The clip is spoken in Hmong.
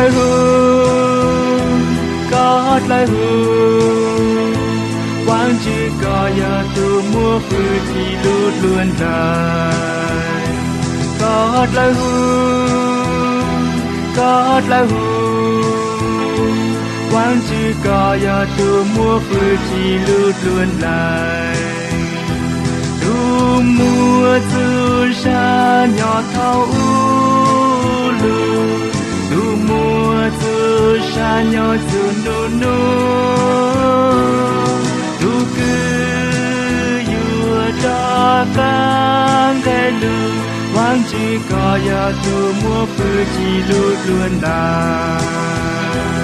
Dlawb huv, koj dlawb huv, Vaajtswv koj yog tug muaj fwj chim lub dluag nraim. Koj dlawb huv, koj dlawb huv, Vaajtswv koj yog tug muaj fwj chim lub dluag nraim. Tug muaj txuj sa nyob thaum ub lug, tug muaj txuj sa nyob txug nub nub, tug kws yuav rov qaab nqe lug, Vaajtswv koj yog tug muaj fwj chim lub dluag nraim.